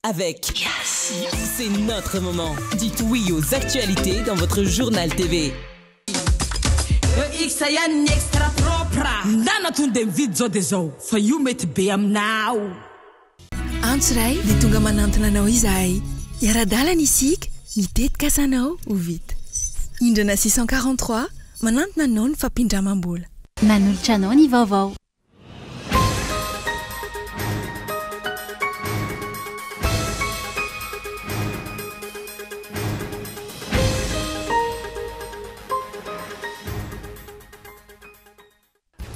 Avec C'est notre moment. Dites oui aux actualités dans votre journal TV. EX ihany ny extra propre. Ndana tonga dia mividy zao dia zao fa io mety be aminao. Antso iray dia tonga manantona anao izahay. Hiara-dalana isika, ny tetikasanao ho vita. Indrana 643, manantona anao ny fampindramam-bola. Manolotra anao ny vaovao.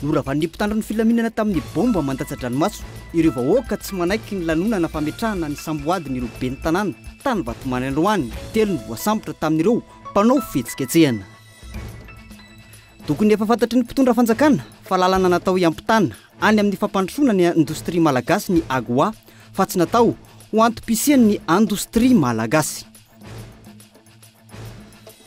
Noravan'ny mpitandro ny filaminana tamin'ny baomba mandatsa-dranomaso ireo vahoaka tsy manaiky ny lanonana fametrahana ny samboadiny ireo ben'ny tanàna tany Vatomandry androany. Telo no voasambotra tamin'ireo mpanao fihetsiketsehana. Tokony efa fantatry ny mpitondra fanjakana fa lalana natao hiampitana any amin'ny fampandrosoana ny indostria malagasy ny AGOA fa tsy natao ho antom-pisian'ny indostria malagasy.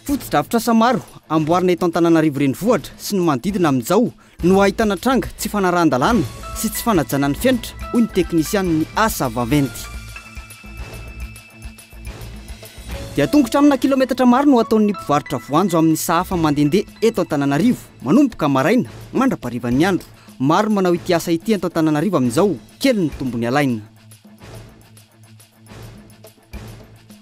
Fotodrafitrasa maro amboarina eto Antananarivo Renivohitra sy ny manodidina amin'izao no ahitana tranga tsy fanarahan-dalàna sy tsy fanajana ny fenitra, hoy ny teknisianin'ny asa vaventy. Dia tongotra amina kilometatra maro no ataon'ny mpivarotra voanjo amin'ny sahafa mandehandeha eto Antananarivo, manomboka maraina mandra-paharivan'ny andro. Maro ny manao ity asa ity eto Antananarivo amin'izao, kely ny tombony alaina.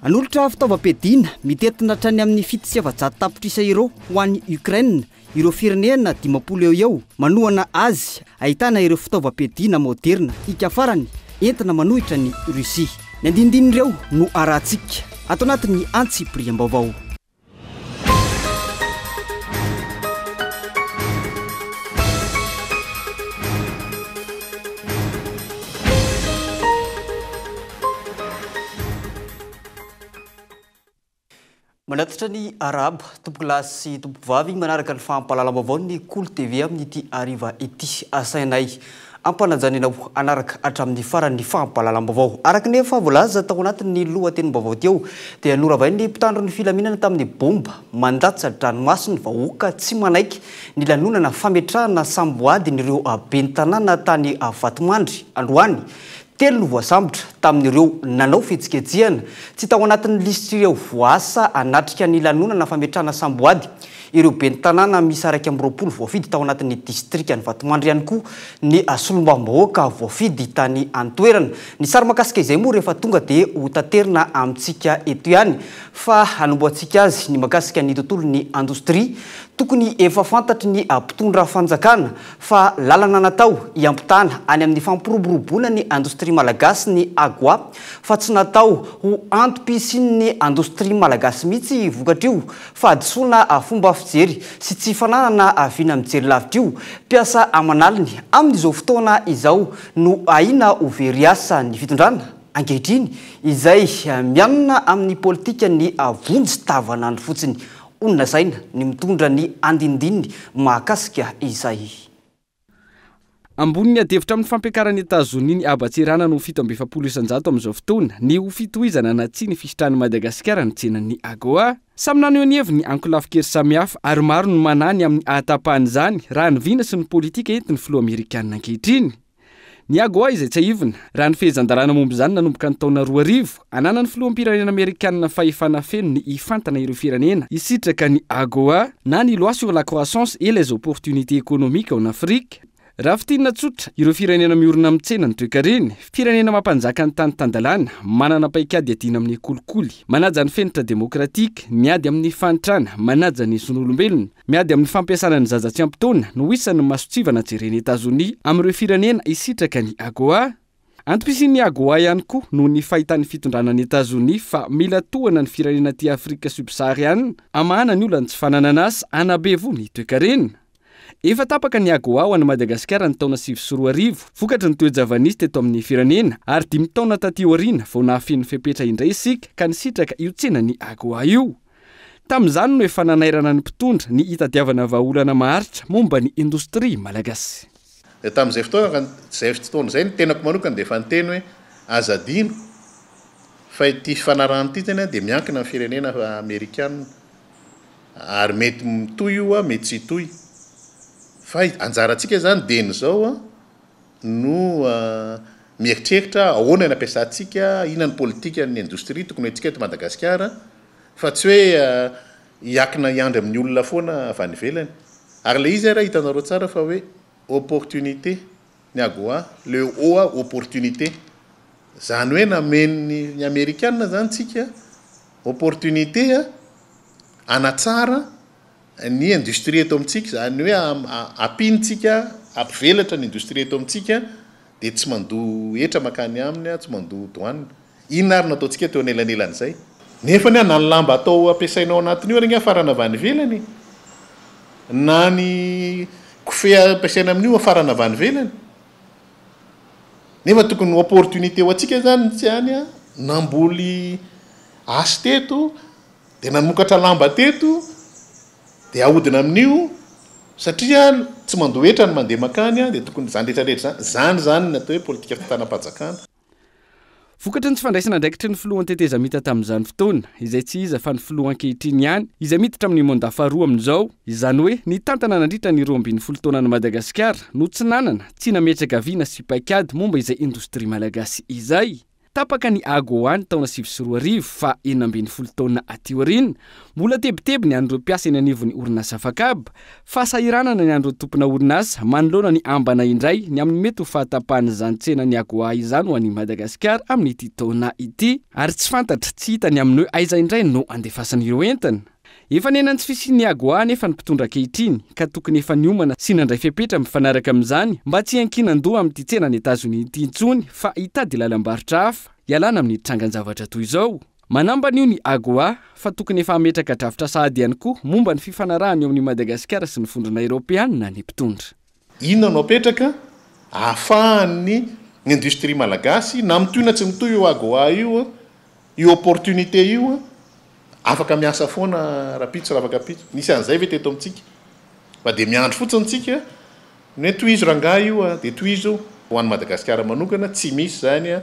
Hanolotra fitaovam-piadiana mitentina hatrany amin'ny 407 tapitrisa euros ho an'i Ukraine ireo firenena 50 eo eo manohana azy ahitana ireo fitaovam-piadiana maoderina hika farany entina manohitra an'i Russie. Ny andinindin'ireo no arahantsika ato anatin'ny antsipiriam-baovao. Manatitra ny arahaba, tompokolahy sy tompokovavy, manaraka ny fampahalalam-baovao ny Kolo TV amin'ity hariva ity. Asainay ampanajana ianao hanaraka hatramin'ny farany ny fampahalalam-baovao. Araka ny efa voalaza tao anatin'ny lohatenim-baovao teo dia noravain'ny mpitandro ny filaminana tamin'ny bomba mandatsa-dranomaso ny vahoaka tsy manaiky ny lanonana fametrahana samboadin'ireo ben'ny tanàna tany Vatomandry androany Telo no voasambotra tamin'ireo nanao fihetsiketsehana. Tsy tao anatin'ny lisitr'ireo voaasa hanatrika ny lanonana fametrahana samboady ireo ben'ny tanàna miisa 21 voafidy tao anatin'ny distrikan'i Vatomandry ihany koa ny solombavambahoaka voafidy tany an-toerana. Ny sary mahakasika izay moa rehefa tonga dia ho taterina amintsika eto ihany fa hanombohantsika azy ny mahakasika ny tontolon'ny indostria. Tokony efa fantatry ny mpitondra fanjakana fa lalana natao hiampitana any amin'ny fampiroboroboana ny indostria malagasy ny AGOA fa tsy natao ho antom-pisian'ny indostria malagasy mihitsy vokatr'io fahadisoana fomba fijery sy tsy fananana vina mijery lavitra io. Mpiasa aman'aliny amin'izao fotoana izao no ahiana ho very asa ny fitondrana ankehitriny izay mianina amin'ny politikan'ny vonjy tavanandro fotsiny. Ho nolazaina ny mitondra ny andinindininy mahakasika izay. Ambonin'ny adihevitra amin'ny fampiakaran'i Etazonia ny haban-tseranana ho 47% amin'izao fotoana, ny ho fitohizana na tsia ny fisitrahan'i Madagasikara ny tsenan'ny AGOA. Samy naneho ny heviny ny ankolafin-kery samihafa ary maro no manahy ny amin'ny hahatapahan'izany raha ny vina sy ny politika entin'ny filoha amerikanina ankehitriny. Ny AGOA izay tsiahivina, raha ny fehezan-dalàna momba izany nanomboka ny taona 2000, ananan'ny filoham-pirenena amerikanina fahefana feno ny hifantana ireo firenena hisitraka ny AGOA, na ny Loi sur la croissance et les opportunités économiques en Afrique. Raha fintinina tsotra, ireo firenena miorina amin'ny tsena ny toekareny, firenena mampanjaka ny tany tan-dalàna, manana paikady iadiana amin'ny kolikoly, manaja ny fenitra demokratika, miady amin'ny fahantrana, manaja ny zon'olombelona, Miady amin'ny fampiasana ny zaza tsy ampy taona no isan'ny mason-tsivana jeren'i Etazonia amin'ireo firenena hisitraka ny AGOA. Antom-pisian'ny AGOA ihany koa noho ny fahitan'ny fitondrana an'i Etazonia fa mila tohana ny firenena aty Afrika subsahariana hamahana ny olan'ny tsy fananana asa hanabe voho ny toekarena. Efa tapaka ny AGOA ho an'i Madagasikara ny taona 2009 vokatry ny toe-java-nisy teto amin'ny firenena ary dimy taona taty aoriana vao nahafeno fepetra indray isika ka nisitraka io tsenan'ny AGOA io. Tamin'izany no efa nanairana ny mpitondra ny hitadiavana vahaolana maharitra momba ny indostria malagasy. Dia tamin'izay fotoana, izay fotoana izay ny tenako manokana dia efa niteny hoe aza adino fa ity fifanarahana ity izany dia miankina amin'ny firenena amerikana ary mety mitohy io mety tsy hitohy fa anjarantsika izany dieny izao no. mieritreritra ahoana ny ampiasantsika, inona ny politikan'ny indostria tokony ho entintsika eto Madagasikara fa tsy hoe hiankina hiandry amin'ny olona foana avy any ivelany. Ary ilay izy ary hitanareo tsara fa hoe opportunité ny AGOA, le O a opportunité. Izany hoe namen'ny ny amerikana izany tsika opportunité hanatsara ny industrie eto amintsika, izany hoe ampiantsika hampivelatra ny industrie eto amintsika dia tsy mandoa hetra mankany aminy, tsy mandoa douane. Inona ary no ataontsika teo anelanelan'izay? Nefa anie na ny lamba atao ampiasaina ao anatin'io ary ange afarana avy any ivelany e! Na ny kofehy ampiasaina amin'io afarana avy any ivelany. Nefa tokony opportunité ho antsika izany tsy any an, namboly hasy teto, dia namokatra lamba teto, dia ahodina amin'io, satria tsy mandoa hetra ny mandeha mankany dia tokony izany rehetra rehetra izany, izany izany ny atao hoe politika fitantanam-panjakana. Vokatry ny tsy fandraisana andraikitry ny filohan'ny tetezamita tamin'izany fotoana, izay tsy iza fa ny filoha ankehitriny ihany, izay miditra amin'ny mandat faharoa amin'izao, izany hoe nitantana nandritra ny 12 taona an'i Madagasikara, no tsy nanana, tsy nametraka vina sy paikady momba izay indostria malagasy izay. Tapaka ny AGOA ny taona 2009 fa 16 taona aty aoriana, mbola tebiteby ny an'ireo mpiasa eny anivon'ny orinasa Afakaba, Fahasahiranana ny an'ireo tompona orinasa manoloana ny ambana indray ny amin'ny mety ho fahatapahan'izany tsenan'ny AGOA izany ho an'i Madagasikara amin'ity taona ity, ary tsy fantatra, tsy hita ny amin'ny hoe aiza indray no handefasana ireo entana. Efa niaina ny tsy fisian'ny AGOA anefa ny mpitondra ankehitriny ka tokony efa niomana sy nandray fepetra mifanaraka amin'izany mba tsy hiankinan-doha amin'ity tsenan'i Etazonia ity intsony fa hitady lalam-barotra hafa hialana amin'ny trangan-javatra toy izao. Manambana io ny AGOA fa tokony efa hametraka drafitra sahady ihany koa momba ny fifanarahana eo amin'i Madagasikara sy ny Vondrona Eoropeanina ny mpitondra. Inona no apetraka ahafahan'ny industrie malagasy na mitohy na tsy mitohy io AGOA io, io opportunité io, afaka miasa foana rahampitso rahavakapitso. Nisy an'izay ve teto amintsika? Fa dia miandry fotsiny tsika ny hoe tohizo rangahy io dia tohizo. Ho an'i Madagasikara manokana tsy misy izany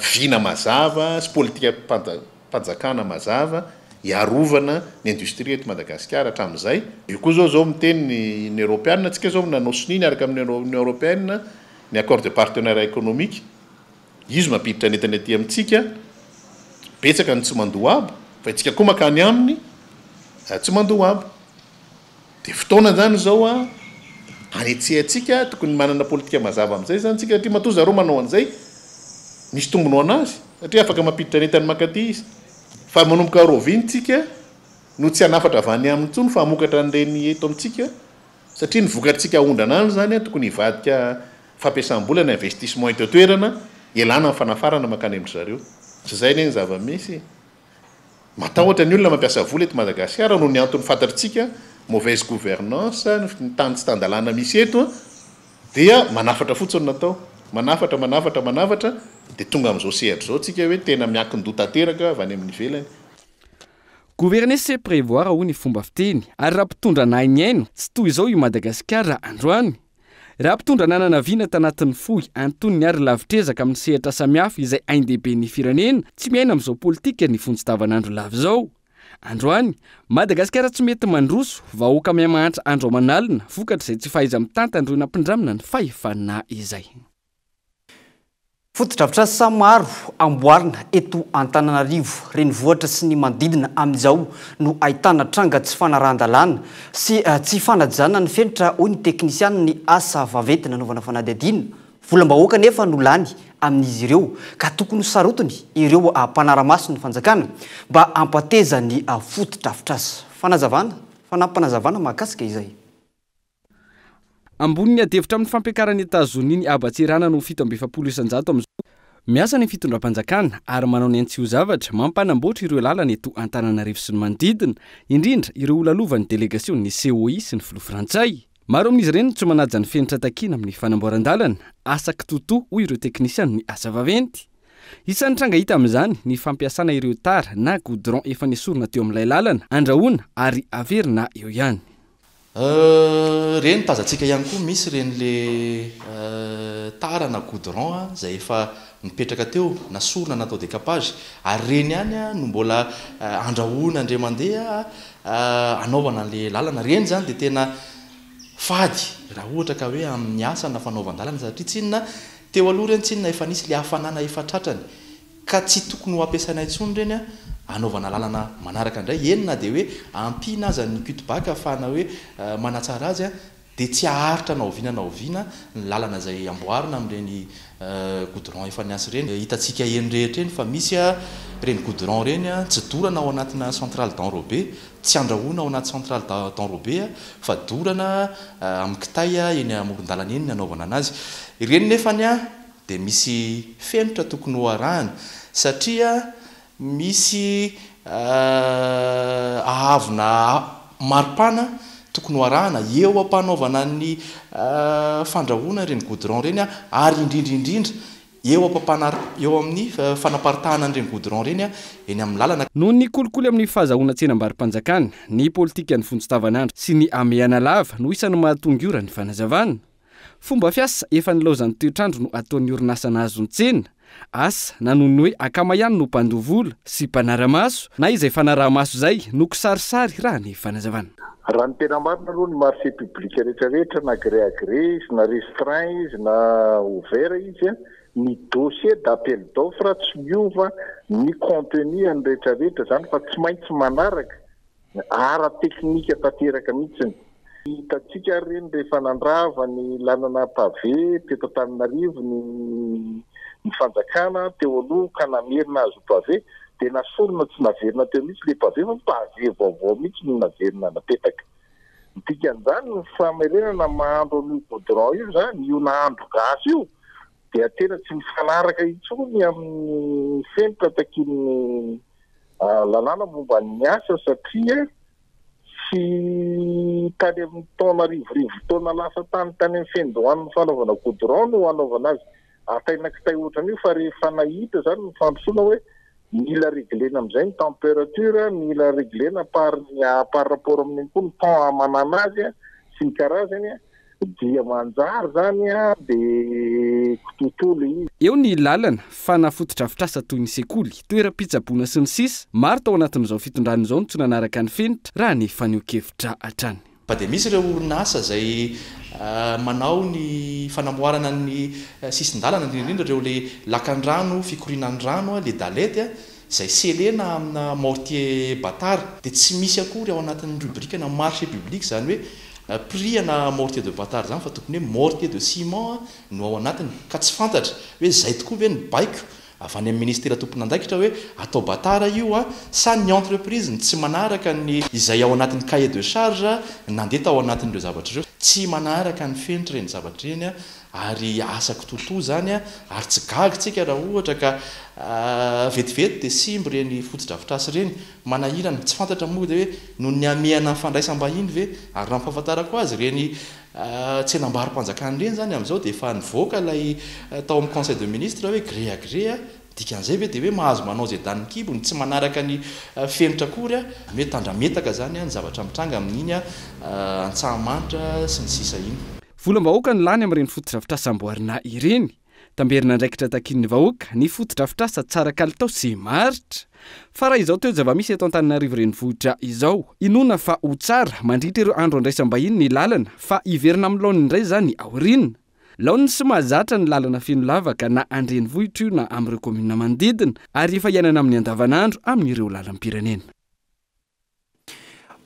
vina mazava sy politikam-panjakana mazava hiarovana ny industrie eto Madagasikara hatramin'izay. Io koa izao izao miteny ny Union Europeana, tsika izao nanao sonia niaraka amin'ny Union Europeenne ny accord de partenariat économique, izy mampiditra ny entana aty amintsika, betsaka ny tsy mandoa haba, fa isika koa mankany aminy tsy mandoa haba. Dia fotoana izany izao an, hanetsehantsika, tokony manana politika mazava amin'izay izany tsika satria matoa zareo manao an'izay, misy tombony ho an'azy satria afaka mampiditra ny entany mankaty izy. Fa manomboka rahoviana tsika no tsy hanafatra avy any aminy intsony fa hamokatra an'ireny eto amintsika satria ny vokatr'tsika aondrana any izany an, tokony hivadika fampiasam-bola na investissement eto an-toerana, hialana amin'ny fanafarana mankany amin-dry zareo. Tsy izay anie ny zava-misy e. Matahotra ny olona mampiasa vola eto Madagasikara noho ny antony fantatritsika, mauvaise gouvernance, ny tany tsy tan-dalàna misy eto dia manafatra fotsiny no atao. Manafatra, manafatra, manafatra dia tonga amin'izao sehatra izao tsika hoe tena miankin-doha tanteraka avy any amin'ny ivelany. Gouverner c'est prévoir hoy ny fomba fiteny, ary raha mpitondra nahay nihaino, tsy toy izao i Madagasikara androany. Raha mpitondra nanana vina tanatin'ny fohy, antonony ary lavitr'ezaka amin'ny sehatra samihafa izay ain-dehiben'ny firenena, tsy miaina amin'izao politika ny vonjy tavanandro lava izao. Androany, Madagasikara tsy mety mandroso, vahoaka mihamahantra andro aman'alina, vokatr'izay tsy fahaiza-mitantan'ireo nampindramina ny fahefana izay. Fotodrafitrasa maro amboarina eto Antananarivo renivohitra sy ny manodidina amin'izao no ahitana tranga tsy fanarahan-dalàna sy tsy fanajana ny fenitra hoy ny teknisianin'ny asa vaventy nanaovana fanadihadiana. Volam-bahoaka anefa no lany amin'izy ireo ka tokony ho sarotiny ireo mpanara-maso ny fanjakana mba hampateza ny fotodrafitrasa. Fanazavana, fanampinazavana mahakasika izay. Ambonin'ny adihevitra amin'ny fampiakaran'i Etazonia ny haban-tseranana ho 47% amin'izao. Miasa ny fitondram-panjakana ary manao ny ainy tsy ho zavatra mampanamboatra ireo lalana eto Antananarivo sy ny manodidina, indrindra ireo holalovan'ny delegasion'ny COI sy ny filoha frantsay. Maro amin'izy ireny no tsy manaja ny fenitra takiana amin'ny fanamboaran-dalana, asa kitoatoa hoy ireo teknisian'ny asa vaventy. Isan'ny tranga hita amin'izany ny fampiasana ireo tara na goudron efa nesorina teo amin'ilay lalana, andrahoina ary averina eo ihany. Ireny tazantsika ihany koa misy ireny le tara na goudron izay efa nipetraka teo nasorina natao décapage ary ireny ihany no mbola andrahoina indray mandeha anaovana an'le lalana. Ireny izany dia tena fady raha ohatra ka hoe amin'ny asa na fanaovan-dalana satria tsinona. Teo aloha ireny tsinona efa nisy le hafanana efa tratrany ka tsy tokony ho ampiasaina intsony ireny hanaovana lalana manaraka indray, eny na dia hoe ampiana aza ny cutback ahafahana hoe manatsara azy dia tsy haharitra na oviana na oviana ny lalana izay amboarina amin'ireny goudron efa niasa ireny. Hitantsika eny rehetra eny fa misy ireny goudron ireny tsy dorana ao anatina centrale d'enrobé, tsy andrahoina ao anaty centrale d'enrobé fa dorana amin'ny kitay eny amoron-dalana eny ny anaovana anazy. Ireny nefany dia misy fenitra tokony ho arahina satria misy ahavona maripana tokony ho arahana eo am-panaovana ny fandrahoana ireny goudron ireny ary indrindra indrindra eo am-pampana eo amin'ny fanaparitahana an'ireny goudron ireny eny amin'ny lalana. Noho ny kolikoly amin'ny fahazahoana tsenam-barom-panjakana, ny politikan'ny vonjy tavanandro sy ny hamehana lava no isan'ny mahatonga io raha ny fanazavana. Fomba fiasa efa nilaozan'ny toetr'andro no ataon'ny orinasa nahazo ny tsena. Asa na noho ny hoe akama ihany no mpandoa vola sy mpanara-maso na izay fanaraha-maso izay no kisarisary raha ny fanazavana. Raha ny tena marina aloha ny marché public rehetra rehetra na gré à gré izy na restreint izy na ouvert izy ny dossier d'appel d'offre tsy miova ny contenu an'ny rehetra rehetra zany fa tsy maintsy manaraka Ara-teknika tanteraka mihitsy. Hitantsika ary ireny rehefa nandrava ny lalana pavé teto Antananarivo ny ny fanjakana teo aloha ka namerina azy ho pavé dia nasorina tsy naverina teo mihitsy ilay pavé fa pavé vaovao mihitsy no naverina napetaka. Ny dikan'izany ny famerenana mahandro an'io goudron io izany, io nahandro gasy io dia tena tsy mifanaraka intsony amin'ny fenitra takian'ny lalàna momba ny asa satria tsy tany amin'ny taona arivorivo taona lasa tany tany amin'ny fiandohan'ny fanaovana goudron no hanaovana azy ataina kitay ohatran'io fa rehefa nahita izany ny fandrosoana hoe mila reglena amin'izay ny température, mila reglena par par rapport amin'iny koa ny temps hamanana azy sy ny karazany dia manjary izany dia kitoatoa ilay izy. Eo ny lalana, fana fotodrafitrasa toy ny sekoly, toeram-pitsaboana sy ny sisa Maro tao anatin'izao fitondrana izao no tsy nanaraka ny fenitra, raha ny fanehoan-kevitra hatrany. Fa dia misy ireo orinasa izay manao ny fanamboarana ny sisin-dalana, indrindra indrindra ireo ilay lakan-drano fikorianan'ny rano, ilay dalette, izay selena amina mortier batard. Dia tsy misy akory ao anatin'ny rubrique na marché public izany hoe prix ana mortier de batard izany fa tokony hoe mortier de ciment no ao anatiny ka tsy fantatra hoe izay tokoa ve ny baiko avy any amin'ny ministera tompon'andraikitra hoe atao batard io sa ny entreprise no tsy manaraka ny izay ao anatin'ny cahier de charge nandeha tao anatin'ireo zavatra ireo. Tsy manaraka ny fenitra ireny zavatra ireny ary asa kitoatoa izany ary tsy gaga tsika raha ohatra ka vetivety dia simba ireny fotodrafitrasa ireny. Manahirana, tsy fantatra moa dia hoe noho ny hamehana ny fandraisam-bahiny ve? Ary raha ny fahafantarako azy ireny tsenambaro-panjakana ireny izany amin'izao dia efa nivoaka ilay tao amin'ny conseil de ministre hoe gré à gré, dikan'izay ve dia hoe mahazo manao izay danin'ny kibony, tsy manaraka ny fenitra akory, hoe tandrametaka izany ny zavatra mitranga amin'iny Antsahamanitra sy ny sisa iny. Volam-bahoaka no lany amin'ireny fotodrafitrasa amboarina ireny. Tamberin'andraikitra takian'ny vahoaka ny fotodrafitrasa tsara kalitao sy maharitra. Fa raha izao toe-javamisy eto Antananarivo Renivohitra izao, inoana fa ho tsara mandritra ireo andro andraisam-bahiny ny lalana fa hiverina amin'ny laoniny indray izany aoriana. Laoniny sy mahazatra ny lalana feno lavaka na an-drenivohitra io na amin'ireo kaominina manodidina ary efa iainana amin'ny andavanandro amin'ireo lalam-pirenena.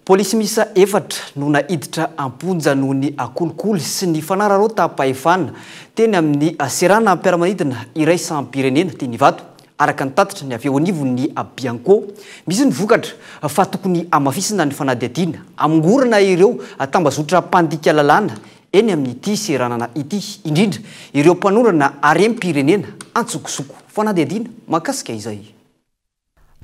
Polisy miisa efatra no naiditra am-ponja noho ny kolikoly sy ny fanararaotam-pahefana teny amin'ny seranam-piaramanidina iraisam-pirenena teny Ivato, araka ny tatitra ny avy eo anivon'ny Bianco. Misy ny vokatra fa tokony hamafisina ny fanadihadiana hamongorana ireo tambazotra mpandika lalàna eny amin'ity seranana ity, indrindra ireo mpanondrana harem-pirenena antsokosoko. Fanadihadiana mahakasika izay.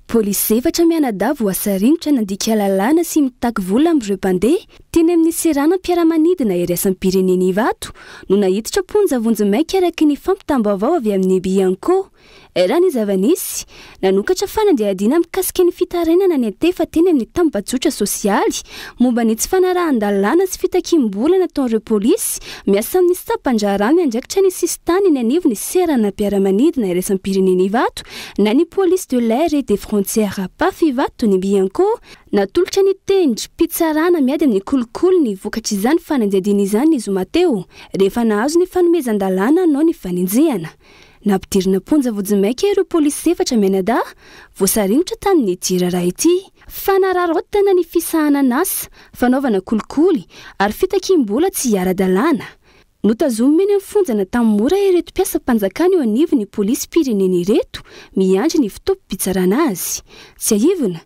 Polisy efatra mianadahy voasaringotra nandika lalàna sy mitaky vola amin'ireo mpandeha teny amin'ny seranam-piaramanidina iraisam-pirenena Ivato no naiditra am-ponja vonjimaika araka ny fampitam-baovao avy amin'ny Bianco. Raha ny zava-nisy, nanokatra fanadihadiana mikasika ny fitarainana niantefa teny amin'ny tambajotra sosialy momba ny tsy fanarahan-dalàna sy fitakiam-bola nataon'ireo polisy miasa amin'ny sampan-draharaha miandraikitra ny sisintany eny anivon'ny seranam-piaramanidina iraisam-pirenena Ivato na ny Police de l'air et des frontières, Paf Ivato, ny Bianco, natolotra ny tendry mpitsarana miady amin'ny kolikoly. kolikoly ny vokatr'izany fanadihadiana izany ny zoma teo, rehefa nahazo ny fanomezan-dalàna hanao ny fanenjehana. Nampidirina am-ponja vonjimaika ireo polisy efatra mianadahy voasaringotra tamin'ity raharaha ity. Fanararaotana ny fisahanan'asa, fanaovana kolikoly ary fitakiam-bola tsy ara-dalàna. Notazomina eny amin'ny fonjan'Antanimora ireto mpiasam-panjakana eo anivon'ny polisim-pirenena ireto miandry ny fotoam-pitsarana azy. Tsiahivina,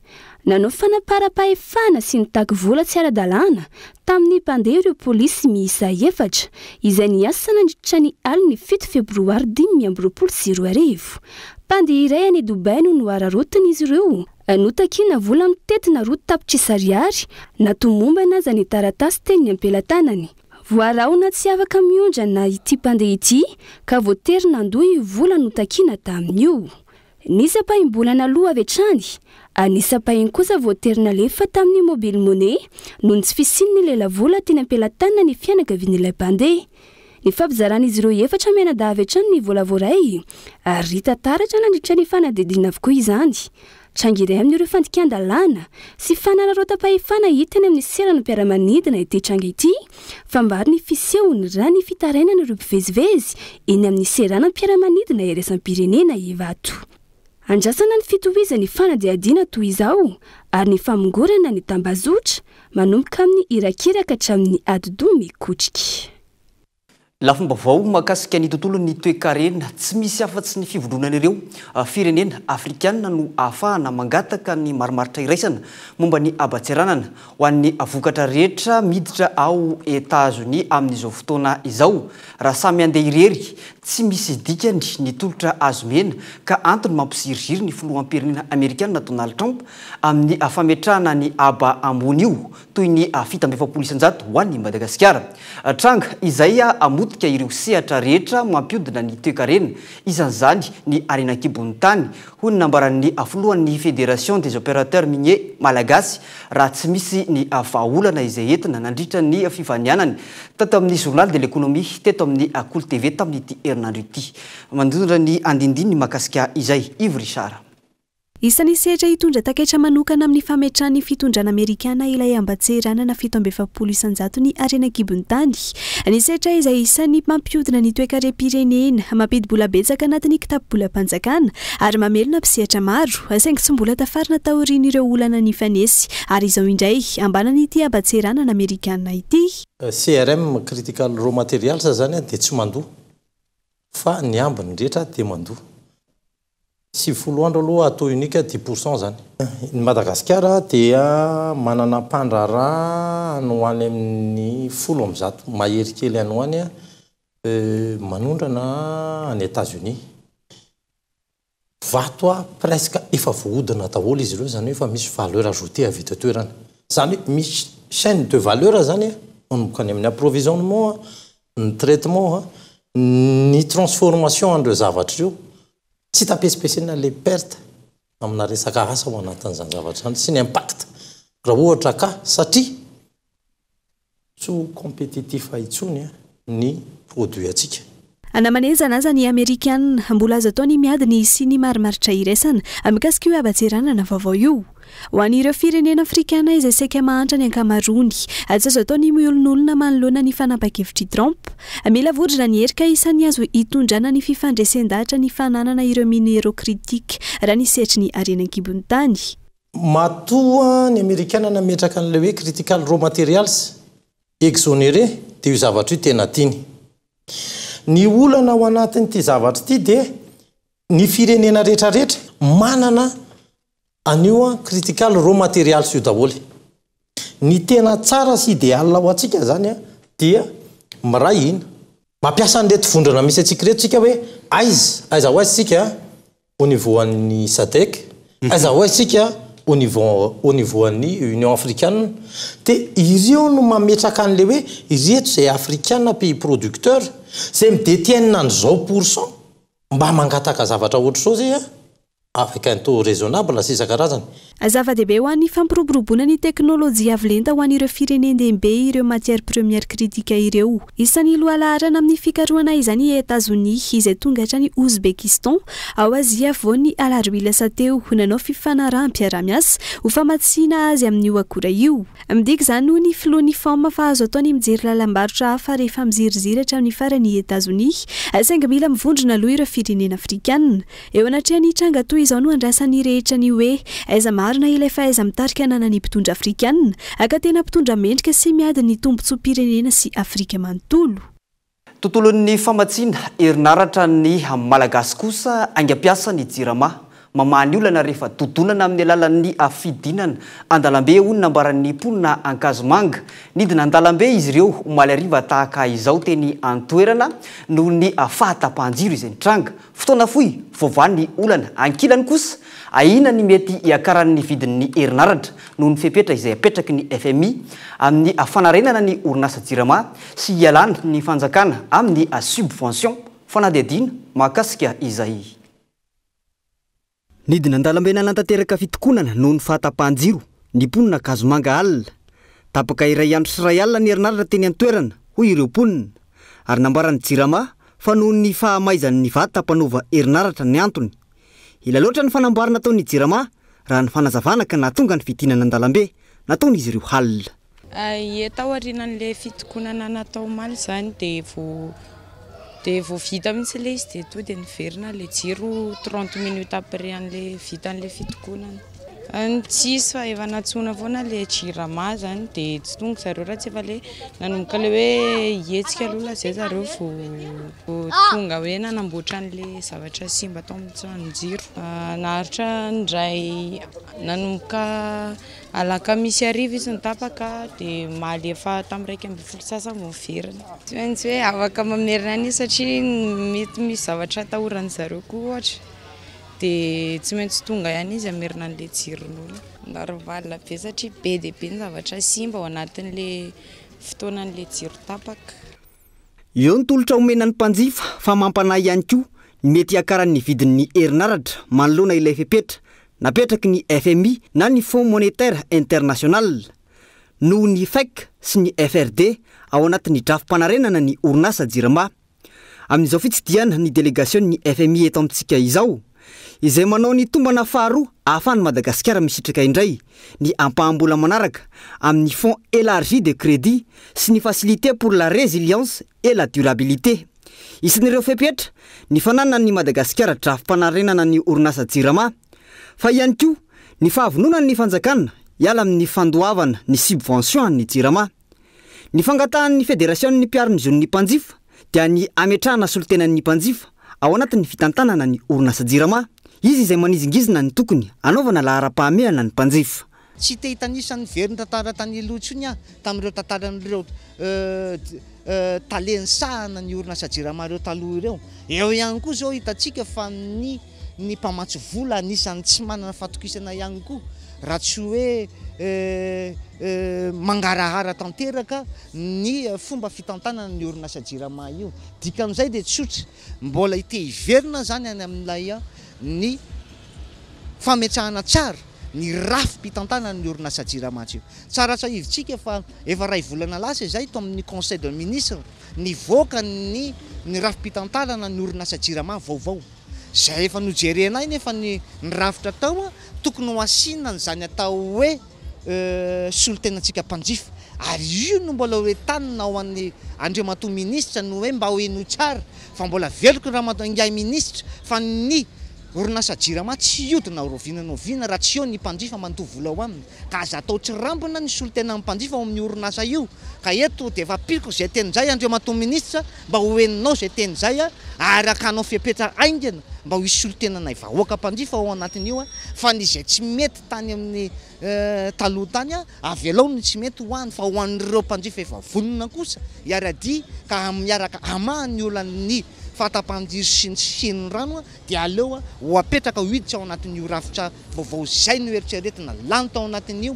nanao fanaparam-pahefana sy nitaky vola tsy ara-dalàna tamin'ny mpandeha ireo polisy miisa efatra izay niasa nandritra ny alin'ny fito febroary 2025. Mpandeha iray any Dubaï no nohararaotin'izy ireo. Notakiana vola mitentina 2 tapitrisa ariary na tomombana aza ny taratasy teny am-pelatanany. Voarahona tsy afaka miondrana ity mpandeha ity ka voatery nandoa io vola notakiana taminy io. Nisy ampahim-bola naloa avy hatrany ary nisy ampahiny kosa voatery nalefa tamin'ny mobile money noho ny tsy fisian'ny lelavola teny am-pelatanan'ny fianakavian'ilay mpandeha. Nifampizaran'izy ireo efatra mianadahy avy hatrany ny vola voaray ary hita taratra nandritra ny fanadihadiana avokoa izany. Tranga iray amin'ireo fandikan-dalàna sy fanararaotam-pahefana hita eny amin'ny seranam-piaramanidina ity tranga ity, fa mbary ny fisehony raha ny fitarainan'ireo mpivezivezy eny amin'ny seranam-piaramanidina iraisam-pirenena Ivato. Andrasana ny fitohizan'ny fanadihadiana toy izao ary ny famongorana ny tambazotra manomboka amin'ny irakiraka hatramin'ny atidoha mikotrika. Lafim-baovao mahakasika ny tontolon'ny toekarena, tsy misy afa-tsy ny fivondronan'ireo firenena afrikanina no ahafahana mangataka ny marimaritra iraisana momba ny haban-tseranana ho an'ny vokatra rehetra miditra ao Etazonia amin'izao fotoana izao. Raha samy handeha irery, tsy misy dikany ny tolotra azo omena ka antony mampiziriziry ny filoham-pirenena amerikanina Donald Trump amin'ny fametrahana ny haba ambony io toy ny 47% ho an'i Madagasikara. Tranga izay hamotika ireo sehatra rehetra mampiodina ny toekarena, isan'izany ny harena an-kibon'ny tany, hoy ny nambaran'ny filohan'ny Fédération des opérateurs miniers malagasy raha tsy misy ny vahaolana izay entina nandritra ny fivanianany tato amin'ny Journal de l'économie teto amin'ny Kolo TV tamin'ity herinandro ity. Mandondra ny andindininy mahakasika izay Yves Richard. Isan'ny sehatra hitondra takaitra manokana amin'ny fametrahan'ny fitondrana amerikana ilay ambatseranana 47 isan-jaton'ny harena an-kibon'ny tany. Ny sehatra izay isan'ny mampihodina ny toekarem-pirenena, mampidi-bola betsaka anatin'ny kitapo-bolam-panjakana ary mamelona mpisehatra maro, saingy tsy mbola tafarina taorian'ireo olana nifanesy ary izao indray ambanan'ity ambatseranana amerikana ity. CRM, Critical Raw Materials, izany dia tsy mandoa fa ny ambiny rehetra dia mandoa. 90 andro aloha taux unique 10% zany. Ny Madagasikara dia manana mpandraharaha any ho any amin'ny 110 mahery kely any ho any manondrana any Etats-Unis. Vato presque efa voahodina daholo izy ireo, izany hoe efa misy valeur ajoutée avy eto an-toerana. Izany hoe misy chaîne de valeur zany manomboka any amin'ny approvisionnement, ny traitement, ny transformation an'ireo zavatra ireo. Tsy hita pesipesenina ilay perte amina resaka asa ao anatin'izany zavatra izany sy ny impact raha ohatra ka satria tsy ho compétitif intsony ny produit antsika. Na manenjana aza ny Amerikana, mbola azo atao ny miady ny hisian'ny marimaritra iraisana mikasika io habatseranana vaovao io. Ho an'ireo firenena afrikana izay saika mahantra ny ankamaroany, tsy azo atao ny miolonolona manoloana ny fanapahan-kevitr'i Trump. Mila vondrona ny hery ka isan'ny azo hitondrana ny fifandresen-dahatra ny fananana ireo minéraux critiques raha ny sehatry ny harena an-kibon'ny tany. Matoa ny Amerikana nametraka an'ilay hoe critical raw materials exonéré dia io zavatra io tena tiany. Ny olana ao anatin'ity zavatra ity dia ny firenena rehetrarehetra manana an'io critical raw materials io daholo. Ny tena tsara sy idéal ho antsika zany dia miray hina. Mampiasa an'ireto vondrona misy antsika ireto tsika hoe aiza, aiza ho aiza tsika au niveau an'ny SADC, aiza ho aiza tsika au niveau, au niveau an'ny Union africaine. Dia ireo no mametraka an'ilay hoe ireto izay afrikana pays producteur izay mi-détiennent an'izao pour cent mba mangataka zavatra ohatr'izao zay an. Avec un taux raisonnable sy isan-karazany. Zava-dehibe ho an'ny fampiroboroboana ny teknolojia avo lenta ho an'ireo firenen-dehibe ireo matières premières critiques ireo. Isan'ny lohalaharana amin'ny fikarohana izany i Etazonia, izay tonga hatrany Ouzbékistan, ao Azia Afovoany ny alarobia lasa teo, nanao fifanaraham-piarahamiasa ho famatsiana azy amin'io akora io. Midika izany hoy ny filohan'ny FAOM fa azo atao ny mijery lalam-barotra hafa rehefa miziriziry hatramin'ny farany i Etazonia. Saingy mila mivondrona aloha ireo firenena afrikanina. Eo anatrehan'ny tranga toy izao no andrasan'ny rehetra ny hoe aiza marina ilay fahaiza-mitarika ananan'ny mpitondra afrikanina, ka tena mpitondra mendrika sy miady ny tombontsoam-pirenena sy Afrika manontolo. Tontolon'ny famatsiana herinaratra ny Malagasy kosa haingam-piasa ny Jirama. Mamaha ny olana rehefa dodonana amin'ny alalan'ny fidinana an-dalambe hoy ny nambaran'ny mponina Ankazomanga. Nidina an-dalambe izy ireo omaly hariva tahaka izao teny an-toerana noho ny fahatapahan-jiro izay nitranga. Fotoana fohy voavaha ny olana. Ankilany kosa, ahiana ny mety hiakaran'ny vidin'ny herinaratra noho ny fepetra izay apetraky ny fmi amin'ny fanarenana ny orinasa Jirama sy hialany ny fanjakana amin'ny subvention. Fanadihadiana mahakasika izay. Nidina an-dalambe nanatanteraka fitokonana noho ny fahatapahan-jiro ny mponina Ankazomanga alina. Tapaka iray andro sy iray alina ny herinaratra teny an-toerana, hoy ireo mponina, ary nambaran'ny Jirama fa noho ny fahamaizan'ny vata mpanova herinaratra ny antony. Ela loatra ny fanamboarana ataon'ny Jirama, raha ny fanazavana ka nahatonga ny fidinana an-dalambe nataon'izy ireo halina. Ie, taorianan'ilay fitokonana natao omaly izany dia vao dia vao vita mihitsy ilay izy dia tonga dia niverina ilay jiro 30 minutes après an'ilay vitan'ilay fitokonana. Tsisy fa efa nantsoina foana ilay jirama izany dia tsy tonga zareo raha tsy efa ilay nanomboka ilay hoe hihetsika aloha lazay zareo vao tonga hoe nanamboatra an'ilay zavatra simba tao amin'ny tranon-jiro. Naharitra indray nanomboka Alakamisy hariva izy no tapaka dia omaly efa tamin'ny 11 sy sasany vao niverina. Tsy maintsy hoe afaka mamerina an'io satria mety misy zavatra atahoran'ny zareo koa ohatra dia tsy maintsy tonga ihany izy hamerina an'ilay jiron'olona. Normal be satria be dia be ny zavatra simba ao anatin'ilay fotoanan'ilay jiro tapaka. Eo ny tolotra omena ny mpanjifa fa mampanahy ihany koa ny mety hiakaran'ny vidin'ny herinaratra manoloana ilay fepetra napetraky ny fmi na ny Fonds Monétaire International noho ny FEC sy ny FRD ao anatin'ny drafi-panarenana ny orinasa Jirama. Amin'izao fitsidihana ny delegasion'ny fmi eto amintsika izao, izay manao ny tombana faharoa ahafahan'i Madagasikara misitraka indray ny ampaham-bola manaraka amin'ny Fonds élargi de crédit sy ny Facilité pour la résilience et la durabilité. Isan'ireo fepetra ny fananan'i Madagasikara drafi-panarenana ny orinasa Jirama, fa ihany koa ny fahavononan'ny fanjakana hiala amin'ny fandoavana ny subvention an'ny Jirama. Ny fangatahan'ny Federasion'ny mpiaro ny zon'ny mpanjifa dia ny hametrahana solontenan'ny mpanjifa ao anatin'ny fitantanana ny orinasa Jirama, izy izay manizingizina ny tokony hanaovana laharam-pahamehana ny mpanjifa. Tsy te hitanisa ny very ny tantara tany aloha intsony aho tamin'ireo tantaran'ireo tale nisahana ny orinasa Jirama ireo taloha ireo. Eo ihany koa izao hitantsika fa ny ny mpamatsy vola anisan'ny tsy manana fatokisana ihany koa raha tsy hoe mangarahara tanteraka ny fomba fitantanana ny orinasa Jirama io. Dikan'izay dia tsotra, mbola te hiverina izany any amin'ilay ny fametrahana tsara ny rafi-pitantanana ny orinasa Jirama io. Tsara tsahivintsika fa efa iray volana lasa izay tao amin'ny Conseil de ministre nivoaka ny ny rafi-pitantanana ny orinasa Jirama vaovao. Izay efa nojerenay nefa ny ny rafitra tao tokony ho asiana an'izany atao hoe solontenantsika mpanjifa. Ary io no mbola ho entanina ho an'ny Andriamatoa Minisitra ny hoe mba ho henoy tsara fa mbola veloko Ramatoa Ingahy Minisitra fa ny orinasa Jirama tsy hiodina rahoviana na oviana raha tsy eo ny mpanjifa mandoa vola ao aminy. Ka aza atao tsirambina ny solontenan'ny mpanjifa ao amin'ny orinasa io. Ka eto dia efa ampiako izay teny izay Andriamatoa Minisitra mba ho henonao izay teny izay ary hakanao fepetra haingana mba ho hisy solontenanay vahoaka mpanjifa ao anatin'io fa ny izay tsy mety tany amin'ny taloha tany avelao ny tsy mety ho any fa ho an'ireo mpanjifa efa vonona kosa hiara-dia ka miaraka hamaha ny olan'ny fahatapahan-jiro sy ny tsy fisian'ny rano dia aleo ho apetraka ho hiditra ao anatin'io rafitra vaovao izay noeritreretina lany tao anatin'io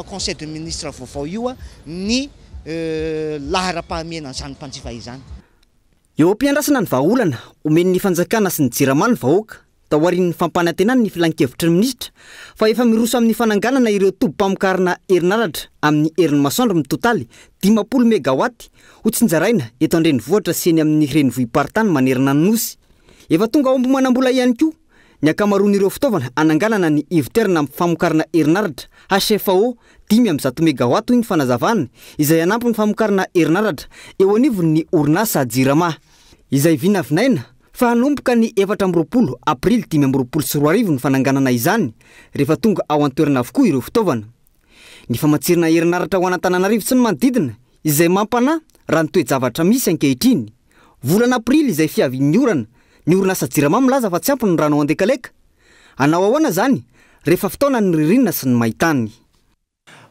conseil de ministre vaovao io ny laharam-pahamehana an'izany mpanjifa izany. Eo am-piandrasana ny vahaolana omen'ny fanjakana sy ny Jirama ny vahoaka. Taorian'ny fampanantenan'ny Filankevitry ny Minisitra fa efa miroso amin'ny fananganana ireo tobim-pamokarana herinaratra amin'ny herin'ny masoandro mitotaly 50 megawatt ho tsinjaraina eto an-drenivohitra sy eny amin'ny renivohi-paritany manerana ny Nosy. Efa tonga ao Ambohimanambola ihany koa ny ankamaroan'ireo fitaovana hananganana ny ivontoerana famokarana herinaratra HFO 105 megawatt hoy ny fanazavana izay hanampy ny famokarana herinaratra eo anivon'ny orinasa Jirama izay vinavinaina Fa hanomboka ny 24 aprily 2025 ny fananganana izany rehefa tonga ao an-toerana avokoa ireo fitaovana. Ny famatsirana herinaratra ho an'Antananarivo sy ny manodidina izay mampanahy raha ny toe-javatra misy ankehitriny. Volana aprily izay fiavian'ny orana, ny orinasa Jirama milaza fa tsy ampy ny rano ao Andekaleka. Hanao ahoana izany rehefa fotoanan'ny ririnina sy ny maintany?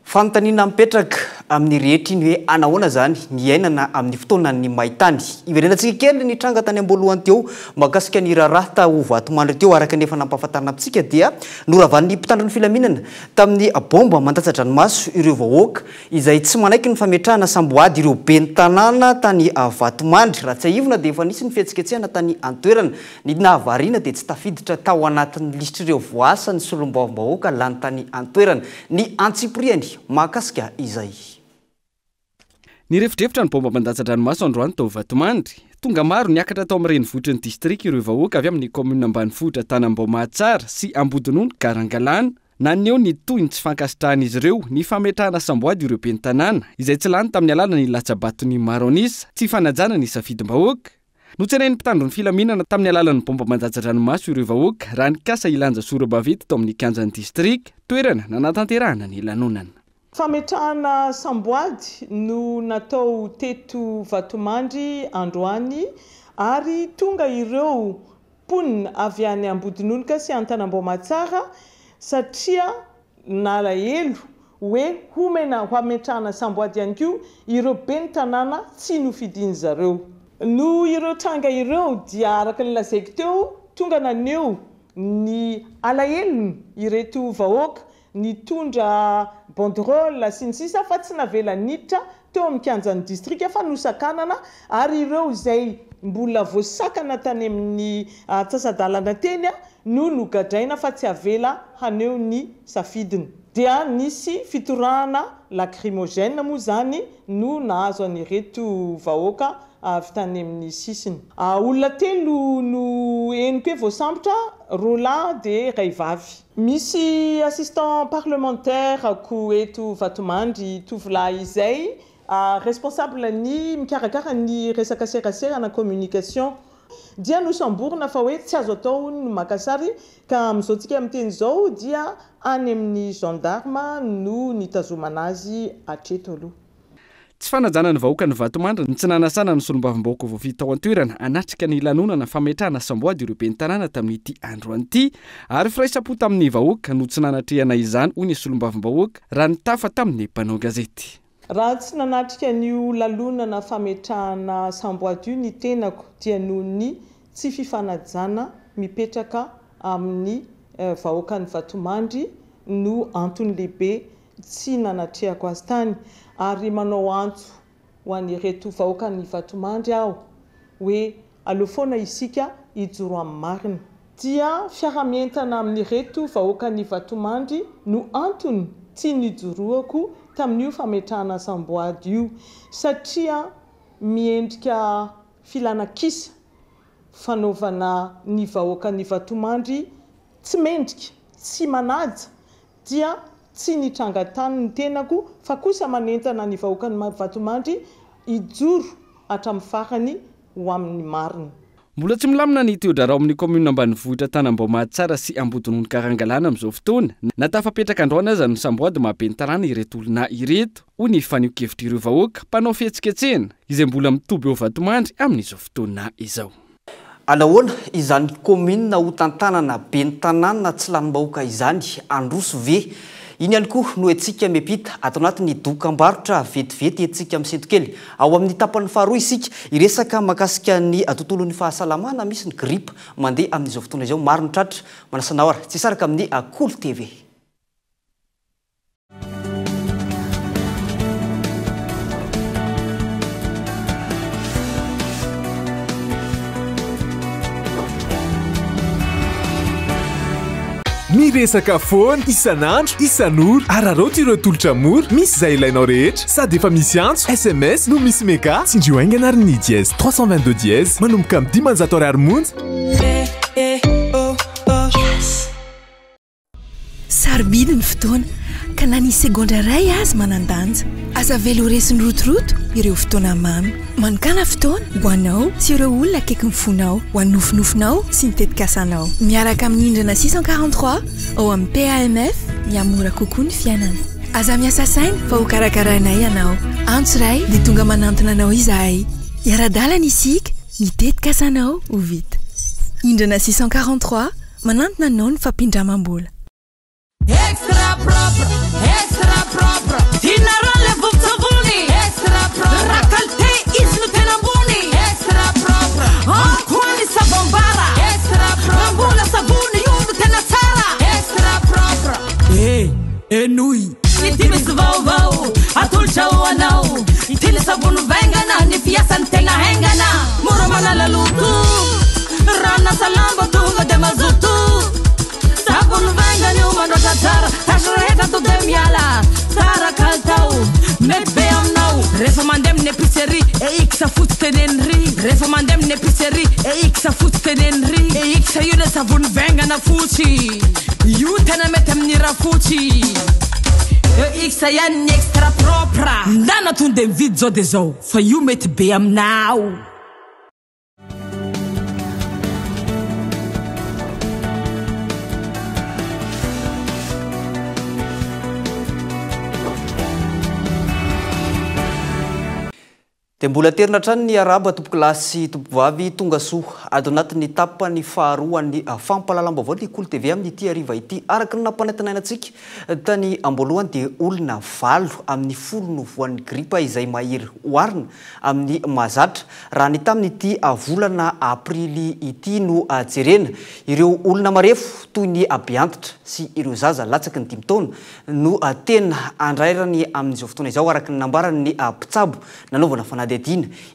Fanontaniana mipetraka amin'ny rehetra iny hoe anahoana izany ny iainana amin'ny fotoanan'ny maintany. Hiverenantsika kely ny tranga tany am-boalohany teo mahakasika ny raharaha tao Vatomandry teo. Araka ny efa nampahafantarina amintsika dia noravan'ny mpitandro ny filaminana tamin'ny baomba mandatsa-dranomaso ireo vahoaka izay tsy manaiky ny fametrahana samboady ireo ben'ny tanàna tany Vatomandry. Raha tsiahivina dia efa nisy ny fihetsiketsehana tany an-toerana. Ny nahavariana dia tsy tafiditra tao anatin'ny lisitr'ireo voaasa ny solombavambahoaka lany tany an-toerana. Ny antsipiriany mahakasika izay. Nirefodrefotra ny baomba mandatsa-dranomaso androany tao Vatomandry. Tonga maro niakatra tao amin'ny renivohitry ny distrika ireo vahoaka avy amin'ny kaominina ambanivohitra Tanambao Mahatsara sy Ambodinono Garangalana. Naneho ny tohin'ny tsy fankasitrahan'izy ireo ny fametrahana samboady ireo ben'ny tanàna, izay tsy lany tamin'ny alalan'ny latsa-baton'ny maro an'isa, tsy fanajana ny safidim-bahoaka. Notsenain'ny mpitandro ny filaminana tamin'ny alalan'ny baomba mandatsa-dranomaso ireo vahoaka raha nikasa hilanja sora-baventy tao amin'ny kianjan'ny distrika, toerana nanatanterahana ny lanonana. Fametrahana samboady no natao teto Vatomandry androany ary tonga ireo mponina avy any Ambodinonoka sy Antanambao Mahatsara satria Nalahelo hoe homena ho hametrahana samboady ihany koa ireo ben'ny tanàna tsy nofidin-dry zareo. Noho ireo tranga ireo dia araka ny lazaiko teo, tonga naneho ny alahelony ireto vahoaka nitondra banderole sy ny sisa fa tsy navela niditra teo amin'ny kianjan'ny distrika fa nosakanana ary ireo izay mbola voasakana tany amin'ny antsasa-dalana teny no nogadraina fa tsy avela haneho ny safidiny. Dia nisy fitorahana lacrymogène moa izany no nahazo an'ireto vahoaka avy tany amin'ny sisiny. Olona telo no henoko hoe voasambotra, roa lahy dia iray vavy. Misy assistant parlementaire-ko eto Vatomandry tovolahy izay responsable ny mikarakara ny resaka serasera na communication. Dia nosamborina fa hoe tsy azo atao hono ny maka sary ka amin'izao tsika miteny izao dia any amin'ny gendarme no nitazomana azy hatreto aloha. Tsy fanajana ny vahoakan'i Vatomandry ny tsy nanasana ny solombavambahoaka voafidy tao an-toerana hanatrika ny lanonana fametrahana samboady ireo ben'ny tanàna tamin'ity androany ity ary firaisam-po tamin'ny vahoaka no tsy nanatrehana izany hoy ny solombavambahoaka raha nitafa tamin'ny mpanao gazety. Raha tsy nanatrika an'io lalonana fametrahana samboady io ny tenako dia noho ny tsy fifanajana mipetraka amin'ny vahoakan'i Vatomandry no antony lehibe tsy nanatrehako azy tany ary manao antso ho an'ireto vahoakan'i Vatomandry aho hoe Aleo foana isika hijoro amin'ny marina. Dia fiarahamientana amin'ireto vahoakan'i Vatomandry no antony tsy nijoroako tamin'io fametrahana samboady io satria miendrika filana kisa fanaovana ny vahoakan'i Vatomandry tsy mendrika, tsy manaja dia tsy nitranga tany ny tenako fa kosa manentana ny vahoakan'i Vatomandry hijoro hatramin'ny farany ho amin'ny marina. Mbola tsy milamina ny teo-draharaha ao amin'ny kaominina ambanivohitra Tanambao Mahatsara sy Ambodinono Karangalana amin'izao fotoana. Na tafapetraka androany aza ny samboady maha ben'ny tanàna ireto olona ireto, hoy ny fanehoan-kevitr'ireo vahoaka mpanao fihetsiketsehana izay mbola mitoby eo Vatomandry amin'izao fotoana izao. Anahoana izany kaominina ho tantanana ben'ny tanàna tsy lanim-bahoaka izany? Handroso ve? Iny ihany koa no hetsika miampita ato anatin'ny dokambarotra vetivety hetsika misento kely. Ao amin'ny tapany faharoa isika hiresaka mahakasika ny tontolon'ny fahasalamana misy ny gripa mandeha amin'izao fotoana izao. Maro ny tratra. Manasa anao ary tsy hisaraka amin'ny Kolo TV. Miresaka foana, isan'andro, isan'ora. Araraoty ireo tolotra mora, misy izay ilainao rehetra. Sady efa misy antso, sms, no misy mega. Tsindrio haingana ary ny dièse 322 dièse manomboka amin'ny 500 ariary monja. Sarobidy ny fotoana, ka na ny segondra iray aza manan-danja. Aza avela ho resin'ny rotoroto ireo fotoana mamy. Manokàna fotoana ho anao sy ireo olona akaikin'ny fonao, ho an'ny nofinofinao sy ny tetikasanao. Miaraka amin'ny Indrana 643 ao amin'ny PAMF, mihamora kokoa ny fiainana. Aza miasa saina fa hokarakarainay ianao. Antso iray dia tonga manantona anao izahay. Hiara-dalana isika, ny tetikasanao ho vita. Indrana 643. Manantona anao ny fampindramam-bola. Extra propre, extra propre. Tianareo le vovon-tsavony. Extra propre. Raha qualité izy no tena ambony. Extra propre. Ao koa ny savon bara. Extra propre. Raha mbola savony io no tena tsara. Extra propre. Eh, henoy. Ity misy vaovao atolotra ho anao. Ity ny savony vaingana, ny fiasany tena haingana. Mora manala loto, ranasa lamba tonga dia mazoto. Savony vaingana io mandratra tsara, tasy rehetra to dia miala. Tsara kalitao, mety be aminao. Rehefa mandeha amin'ny épicerie, EX fotsy teneno ry. Rehefa mandeha amin'ny épicerie, EX fotsy teneno ry. EX io ilay savony vaingana fotsy. Io tena mety amin'ny rafotsy. EX ihany ny extra propre. Ndana tonde mividy zao de zao fa io mety be aminao. Dia mbola aterina hatrany ny arahaba tompokolahy sy tompokovavy tonga soa ato anatin'ny tapany faharoan'ny fampahalalam-baovao ny Kolo TV amin'ity hariva ity. Araka ny nampanantenaina antsika tany am-boalohany dia olona 8 amin'ny 10 no voan'ny gripa izay mahery oharina amin'ny mahazatra raha ny tamin'ity volana aprily ity no jerena. Ireo olona marefo toy ny beantitra sy ireo zaza latsaky ny dimy taona no tena andrairany amin'izao fotoana izao araka ny nambaran'ny mpitsabo nanaovana fanadihadiana.